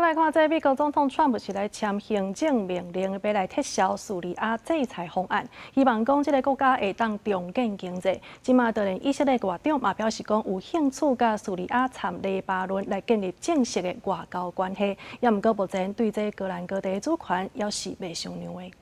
來看，這美國總統川普是來簽行政命令，欲來撤銷敘利亞制裁方案，希望講這個國家會當重建經濟。這馬當然，以色列外長嘛表示講有興趣佮敘利亞摻黎巴嫩來建立正式的外交關係。也毋過目前對這戈蘭高地的主權猶是袂承認的。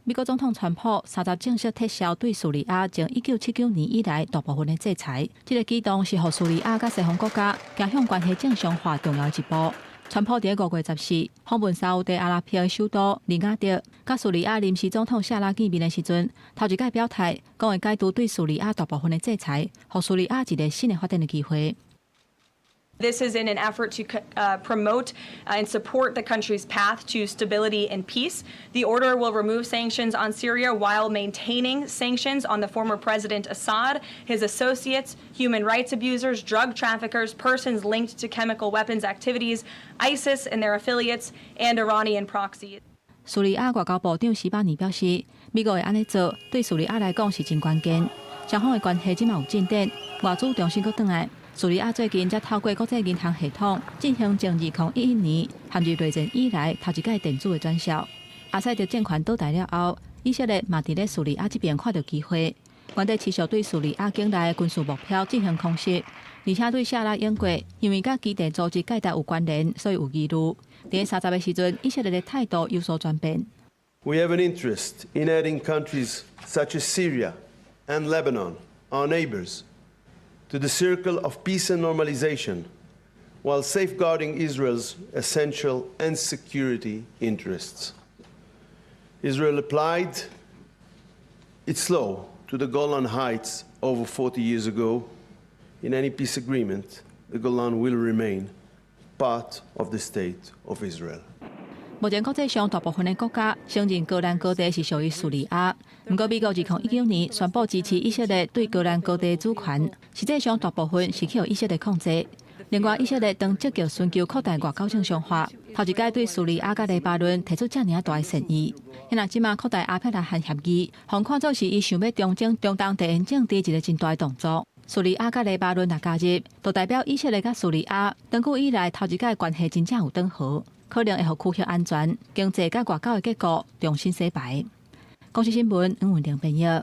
美國總統川普30正式撤銷對敘利亞從1979年以來大部分的制裁，這個舉動是予敘利亞佮西方國家走向關係正常化重要一步。川普佇5月14訪問沙烏地阿拉伯的首都利雅得，佮敘利亞臨時總統夏拉見面的時陣，頭一擺表態，講會解除對敘利亞大部分的制裁，予敘利亞一個新的發展的機會。 This is in an effort to promote and support the country's path to stability and peace. The order will remove sanctions on Syria while maintaining sanctions on the former President Assad, his associates, human rights abusers, drug traffickers, persons linked to chemical weapons activities, ISIS and their affiliates, and Iranian proxies. 敘利亞外交部長斯巴尼表示，美國會按呢做，對敘利亞來講是真關鍵。雙方的關係這馬有進展，外資重新閣轉來。敘利亞最近才透過國際銀行系統進行從2011年陷入內戰以來頭一擺電子的轉銷。阿薩德政權倒台了後，以色列嘛佇咧敘利亞這邊看著機會，原底持續對敘利亞境內的軍事目標進行空襲，而且對夏拉英國因為佮基地組織蓋達有關聯，所以有疑慮。佇30的時陣，以色列的態度有所轉變。 We have an interest in adding countries such as Syria and Lebanon, our neighbors, to the circle of peace and normalization, while safeguarding Israel's essential and security interests. Israel applied its law to the Golan Heights over 40 years ago. In any peace agreement, the Golan will remain part of the state of Israel. 目前國際上大部分的國家承認戈蘭高地是屬於敘利亞，毋過美國2019年宣布支持以色列對戈蘭高地主權，實際上大部分是去予以色列控制。另外，以色列當積極尋求擴大外交正常化，頭一擺對敘利亞佮黎巴嫩提出遮爾大的善意。現在這馬擴大阿伯拉罕協議，予看做是伊想欲重整中東地緣政治一個真大的動作。敘利亞佮黎巴嫩若加入，就代表以色列佮敘利亞長久以來頭一擺關係真正有轉好。可能會予區域安全、經濟佮外交的結構重新洗牌。公視新聞黃文玲編譯。